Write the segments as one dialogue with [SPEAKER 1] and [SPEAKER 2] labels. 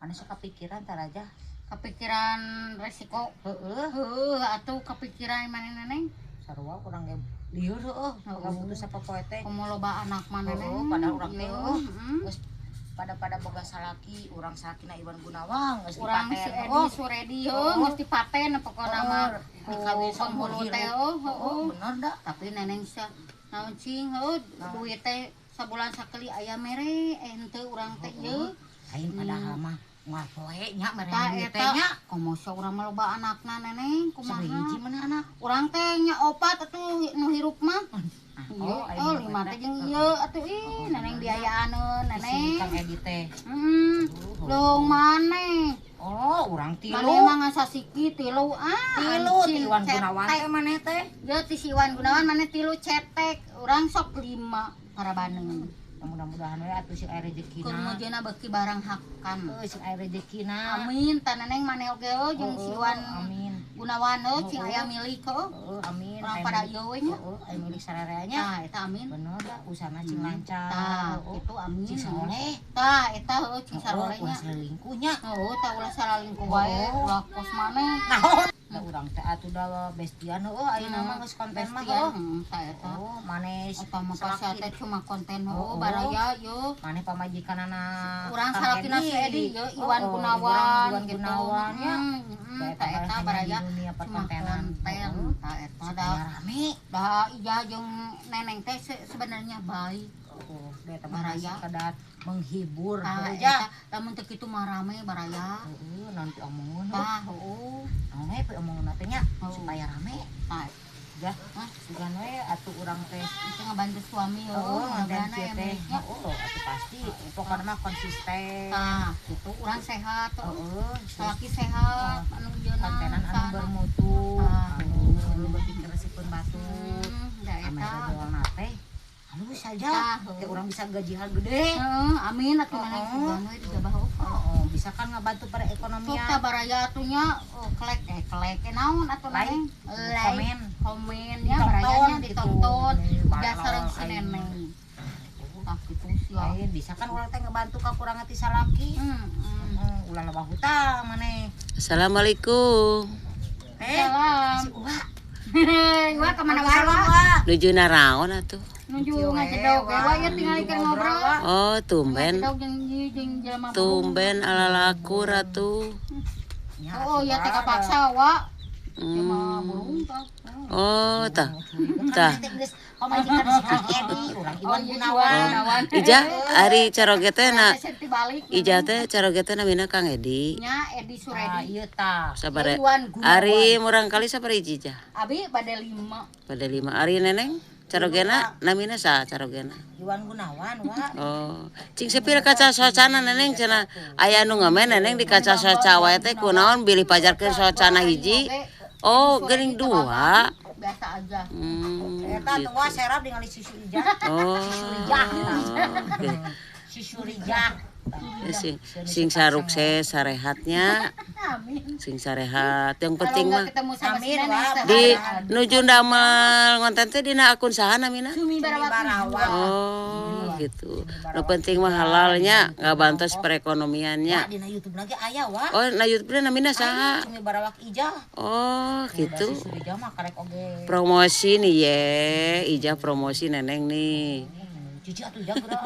[SPEAKER 1] Mana sok kepikiran tar aja.
[SPEAKER 2] Kepikiran resiko.
[SPEAKER 1] Heeh.
[SPEAKER 2] Heuh, atuh kepikiran mana, Neneng?
[SPEAKER 1] Sarua urang ge lieur, heueuh,
[SPEAKER 2] Heeh.
[SPEAKER 1] putus apa poe teh.
[SPEAKER 2] Komo loba anak mah,
[SPEAKER 1] Heeh,
[SPEAKER 2] Neneng.
[SPEAKER 1] Padahal urang teh
[SPEAKER 2] Ieu,
[SPEAKER 1] heuh,
[SPEAKER 2] heeh.
[SPEAKER 1] geus pada boga salaki, urang salakina Iwan Gunawan geus
[SPEAKER 2] Urang si
[SPEAKER 1] dipaten.
[SPEAKER 2] Edi Suredi heuh, geus dipaten pokona mah.
[SPEAKER 1] Dikawin
[SPEAKER 2] Penghulu
[SPEAKER 1] seumur
[SPEAKER 2] teh
[SPEAKER 1] hirup.
[SPEAKER 2] heuh, heeh.
[SPEAKER 1] Bener dah.
[SPEAKER 2] Tapi Neneng sa naon cing heuh, duit teh sabulan sakali aya mere eh henteu urang teh ieu.
[SPEAKER 1] Lain, padahal mah moal poe nya mere
[SPEAKER 2] Tah
[SPEAKER 1] duit
[SPEAKER 2] eta
[SPEAKER 1] teh nya.
[SPEAKER 2] Komo sia urang mah loba anakna, Neneng, kumaha?
[SPEAKER 1] Sabaraha mana anak?
[SPEAKER 2] Urang teh nya opat atuh nu hirup mah. Iya,
[SPEAKER 1] Oh,
[SPEAKER 2] oh, lima teh jeung ieu atuh ih, Neneng biayaaneun,
[SPEAKER 1] Si
[SPEAKER 2] Neneng.
[SPEAKER 1] Kang Edi teh.
[SPEAKER 2] Heeh. Leung maneh.
[SPEAKER 1] Oh, urang tilu.
[SPEAKER 2] Maneh mah ngan sasiki tilu ah.
[SPEAKER 1] Tilu ti
[SPEAKER 2] Anjing,
[SPEAKER 1] Iwan Gunawan
[SPEAKER 2] cetek.
[SPEAKER 1] teh maneh teh.
[SPEAKER 2] Ya ti si Iwan Gunawan maneh tilu cetek, urang sok lima parabaneun.
[SPEAKER 1] Mudah-mudahan we atuh sing aya
[SPEAKER 2] Keur
[SPEAKER 1] rezekina.
[SPEAKER 2] mujena beuki barang hakan.
[SPEAKER 1] Heuh, sing aya rezekina.
[SPEAKER 2] Amin, tah Neneng maneh oge heuh jeung si Iwan
[SPEAKER 1] Amin.
[SPEAKER 2] Gunawan heuh cing aya milik heuh.
[SPEAKER 1] Heeh, amin.
[SPEAKER 2] Urang
[SPEAKER 1] Aya
[SPEAKER 2] pada
[SPEAKER 1] milik-
[SPEAKER 2] ieu we nya.
[SPEAKER 1] Heeh, aya milik sararea nya.
[SPEAKER 2] Tah eta amin.
[SPEAKER 1] Bener dah, usahana cing lancar.
[SPEAKER 2] Tah,
[SPEAKER 1] Heeh.
[SPEAKER 2] itu amin.
[SPEAKER 1] Cing soleh.
[SPEAKER 2] Tah eta heuh cing
[SPEAKER 1] Heeh,
[SPEAKER 2] saroleh
[SPEAKER 1] ulah
[SPEAKER 2] nya.
[SPEAKER 1] selingkuh nya.
[SPEAKER 2] Heuh, tah ulah salingkuh wae, ulah kos maneh.
[SPEAKER 1] Naon? Da urang teh atuh da bestian heueuh ayeuna mah geus konten mah
[SPEAKER 2] Bestian,
[SPEAKER 1] heuh.
[SPEAKER 2] tah eta.
[SPEAKER 1] Oh, manes
[SPEAKER 2] Eta mah
[SPEAKER 1] salaki.
[SPEAKER 2] pasti teh cuma konten heuh
[SPEAKER 1] Oh.
[SPEAKER 2] baraya ye.
[SPEAKER 1] Maneh pamajikanana
[SPEAKER 2] Urang
[SPEAKER 1] Kang
[SPEAKER 2] salakina si Edi ye, Iwan
[SPEAKER 1] Oh,
[SPEAKER 2] Gunawan
[SPEAKER 1] Iwan
[SPEAKER 2] gitu.
[SPEAKER 1] Gunawan ya.
[SPEAKER 2] Tah
[SPEAKER 1] Tah
[SPEAKER 2] eta
[SPEAKER 1] hanya
[SPEAKER 2] baraya
[SPEAKER 1] di dunia
[SPEAKER 2] cuma
[SPEAKER 1] perkontenan.
[SPEAKER 2] konten.
[SPEAKER 1] Oh.
[SPEAKER 2] Tah eta
[SPEAKER 1] Supaya
[SPEAKER 2] da
[SPEAKER 1] rame.
[SPEAKER 2] da Ija jeung Neneng teh sebenarnya baik.
[SPEAKER 1] Oh, da eta mah
[SPEAKER 2] Baraya.
[SPEAKER 1] sekedar menghibur
[SPEAKER 2] Tah
[SPEAKER 1] heuh ja.
[SPEAKER 2] eta lamun teu kitu mah rame baraya.
[SPEAKER 1] Heeh, nanti omongan heuh.
[SPEAKER 2] Tah heuh.
[SPEAKER 1] Naon we pe omongan teh nya
[SPEAKER 2] Oh.
[SPEAKER 1] supaya rame.
[SPEAKER 2] Tah
[SPEAKER 1] Ya,
[SPEAKER 2] Hah?
[SPEAKER 1] sugan we atuh urang teh.
[SPEAKER 2] Itu ngebantu suami
[SPEAKER 1] Heeh,
[SPEAKER 2] heuh,
[SPEAKER 1] ngonten
[SPEAKER 2] mudah-mudahan
[SPEAKER 1] kieu
[SPEAKER 2] aya
[SPEAKER 1] teh.
[SPEAKER 2] miliknya.
[SPEAKER 1] Heeh, atuh pasti pokokna mah konsisten.
[SPEAKER 2] Tah gitu urang sehat heuh.
[SPEAKER 1] Heeh,
[SPEAKER 2] Salaki sehat anu ieu
[SPEAKER 1] kontenan anu bermutu,
[SPEAKER 2] Ah.
[SPEAKER 1] anu berpikir resipun batur.
[SPEAKER 2] Da
[SPEAKER 1] Ame
[SPEAKER 2] eta.
[SPEAKER 1] doang teh halus aja.
[SPEAKER 2] Tah,
[SPEAKER 1] Teh urang bisa gajihan gede.
[SPEAKER 2] Heeh, amin atuh Neneng
[SPEAKER 1] Heeh.
[SPEAKER 2] sugan we dijabah heuh.
[SPEAKER 1] Oh, bisa kan ngebantu
[SPEAKER 2] Sok
[SPEAKER 1] perekonomian.
[SPEAKER 2] tah baraya atuh nya oh, klek eh klek eh, naon atuh
[SPEAKER 1] Like,
[SPEAKER 2] Neneng? Like,
[SPEAKER 1] komen.
[SPEAKER 2] komen ya
[SPEAKER 1] Ditonton
[SPEAKER 2] barayanya
[SPEAKER 1] gitu.
[SPEAKER 2] ditonton.
[SPEAKER 1] Nih,
[SPEAKER 2] Sareng si
[SPEAKER 1] aing.
[SPEAKER 2] Neneng. Tah kitu sia.
[SPEAKER 1] Lain bisa kan urang teh ngebantu kakurangan ti salaki. Heeh, ulah loba hutang maneh.
[SPEAKER 3] Assalamualaikum.
[SPEAKER 1] Eh,
[SPEAKER 2] Salam.
[SPEAKER 1] si Uwa.
[SPEAKER 2] Wah, kemana wae,
[SPEAKER 1] Salam,
[SPEAKER 2] Wak?
[SPEAKER 1] Wa.
[SPEAKER 3] Nuju naraon atuh?
[SPEAKER 2] Nuju ngajedog we, Wak, ya tinggal keur ngobrol.
[SPEAKER 3] Oh, tumben.
[SPEAKER 2] Ngajedog jeung jeung jelema.
[SPEAKER 3] Tumben ala lakur atuh.
[SPEAKER 1] Nya,
[SPEAKER 2] Oh, ya teh
[SPEAKER 1] atuh,
[SPEAKER 2] kapaksa, Wak. Jelema burung tah.
[SPEAKER 3] Oh, tah.
[SPEAKER 1] Kan
[SPEAKER 3] Tah.
[SPEAKER 1] teh geus pamajikan si Kang Edi, urang
[SPEAKER 2] Oh,
[SPEAKER 1] Iwan
[SPEAKER 2] iya,
[SPEAKER 1] Gunawan.
[SPEAKER 2] Gunawan.
[SPEAKER 3] Ijah ari caroge teh na
[SPEAKER 2] Teh balik.
[SPEAKER 3] Ijah teh caroge teh namina Kang Edi.
[SPEAKER 2] Nya Edi
[SPEAKER 1] Tah,
[SPEAKER 2] Suredi.
[SPEAKER 1] ieu tah.
[SPEAKER 3] Sabaraha?
[SPEAKER 2] Iwan Gunawan.
[SPEAKER 3] Ari murang kali sabaraha hiji Ijah?
[SPEAKER 2] Abi bade lima.
[SPEAKER 3] Pada lima. Ari Neneng carogena namina saha carogena?
[SPEAKER 1] Iwan Gunawan, Wa.
[SPEAKER 3] Oh, cing sepira kaca socana Neneng cenah aya nu ngamen Neneng di kaca soca wae teh kunaon bilih pajarkeun socana hiji. Oh, geuning dua.
[SPEAKER 2] Biasa aja.
[SPEAKER 1] Eta
[SPEAKER 3] Gitu.
[SPEAKER 1] tuh Wa serap ningali si Surijah.
[SPEAKER 3] Oh.
[SPEAKER 1] Si Surijah.
[SPEAKER 3] Oke.
[SPEAKER 1] Si Surijah.
[SPEAKER 3] Ya, sing sing sarukses sarehatnya,
[SPEAKER 2] Amin.
[SPEAKER 3] sing sarehat. Yang
[SPEAKER 2] Kalau
[SPEAKER 3] penting
[SPEAKER 2] nggak
[SPEAKER 3] mah
[SPEAKER 2] ketemu sama si
[SPEAKER 1] Amin,
[SPEAKER 2] Neneng
[SPEAKER 1] Wak.
[SPEAKER 2] sehari.
[SPEAKER 3] di nuju damel ngonten teh dina akun saha namina?
[SPEAKER 2] Sumi Barawati.
[SPEAKER 1] Barawat.
[SPEAKER 3] Oh, gitu. Nu penting mah halalnya, ngabantos perekonomiannya.
[SPEAKER 1] Wah, dina YouTube lagi aya, Wa.
[SPEAKER 3] Oh, na YouTube namina saha?
[SPEAKER 1] Sumi Barawak Ijah.
[SPEAKER 3] Oh, gitu.
[SPEAKER 1] Si Surijah mah karek oge.
[SPEAKER 3] Promosi nih ye, Ijah promosi Neneng nih.
[SPEAKER 1] Cici atuh Ijah geura.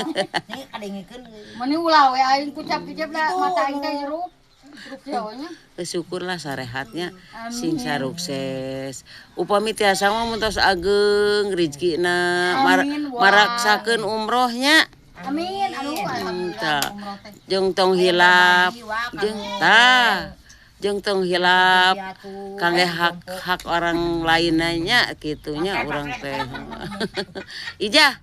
[SPEAKER 1] Nih kadengikeun.
[SPEAKER 2] Meni ulah we aing kucap-kucap da mata aing teh hirup. Hirup jauh nya.
[SPEAKER 3] Syukurlah sarehatnya sing sarukses. Upami tiasa mah mun tos ageng rezekina
[SPEAKER 2] Amin, wah.
[SPEAKER 3] maraksakeun umrohnya.
[SPEAKER 2] Amin. Aduh, alhamdulillah
[SPEAKER 3] tah.
[SPEAKER 2] umroh teh.
[SPEAKER 3] Jeung tong hilap, jeung tah, jeung tong hilap kangge hak hak orang lainnya gitunya urang teh. Ijah,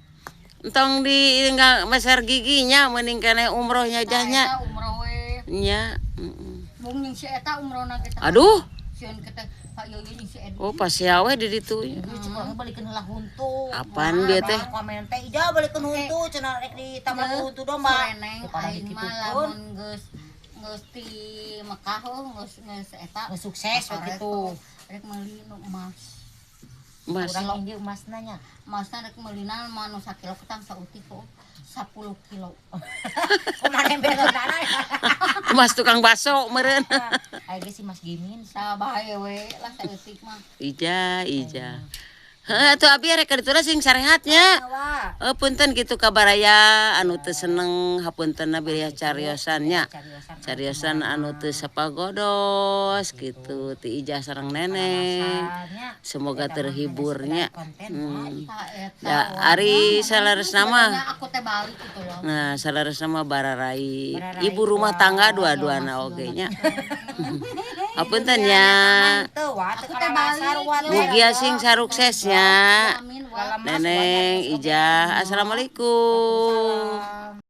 [SPEAKER 3] entong di enggak meser giginya mending keneh umrohnya
[SPEAKER 2] Tah,
[SPEAKER 3] jahnya.
[SPEAKER 2] eta umroh we.
[SPEAKER 3] Nya. Mm-mm.
[SPEAKER 2] Mung jeung si eta umrohna kita.
[SPEAKER 3] Aduh,
[SPEAKER 2] Sieun kita Pak Yoyo jeung si Edi.
[SPEAKER 3] oh pasti awe di ditu.
[SPEAKER 1] Cik balikeun heula huntu.
[SPEAKER 3] Apaan dia teh?
[SPEAKER 1] Komen teh Ijah balikeun huntu cenah rek di taman huntu domba.
[SPEAKER 2] Sureneng
[SPEAKER 1] Pada
[SPEAKER 2] aing mah
[SPEAKER 1] dikitukeun.
[SPEAKER 2] lamun geus geus ti Mekah heuh geus geus eta
[SPEAKER 1] Geus sukses we kitu.
[SPEAKER 2] Rek meuli nu emas.
[SPEAKER 3] Mas.
[SPEAKER 1] Urang inggih emasna nya.
[SPEAKER 2] Emasna rek meulina mah nu sakilo ketang sautik kok. 10 kilo.
[SPEAKER 1] Kumaha nembelan?
[SPEAKER 3] Mas tukang bakso meureun.
[SPEAKER 1] Aya ge si Mas Gimin.
[SPEAKER 2] Sa bae we lah saeutik mah.
[SPEAKER 3] Ija, Ija. Heuh, atuh abi rek ka ditu sing sarehatnya.
[SPEAKER 1] Wah.
[SPEAKER 3] Eh, punten gitu kabaraya anu teu seneng, hapuntenna bilih cariosannya.
[SPEAKER 1] Cariosan.
[SPEAKER 3] Cariosan anu teu sapagodos gitu ti Ijah sareng Neneng.
[SPEAKER 1] Alasannya,
[SPEAKER 3] Semoga
[SPEAKER 1] eta mah
[SPEAKER 3] terhiburnya.
[SPEAKER 1] hanya sekedar konten.
[SPEAKER 2] Tah eta.
[SPEAKER 3] Da ari saleresna mah.
[SPEAKER 2] Sebenarnya aku teh balik gitu loh.
[SPEAKER 3] Nah, saleresna mah bararai.
[SPEAKER 1] Bararai,
[SPEAKER 3] Ibu rumah tangga dua-duana oge nya. Hapunten nya.
[SPEAKER 1] Teu wa teu
[SPEAKER 2] Aku teh
[SPEAKER 1] kalasar
[SPEAKER 2] balik,
[SPEAKER 1] wa
[SPEAKER 2] ya.
[SPEAKER 3] Mugia sing saruksesnya.
[SPEAKER 2] Amin wa.
[SPEAKER 3] Neneng, Ijah. Assalamualaikum.
[SPEAKER 1] Waalaikumsalam.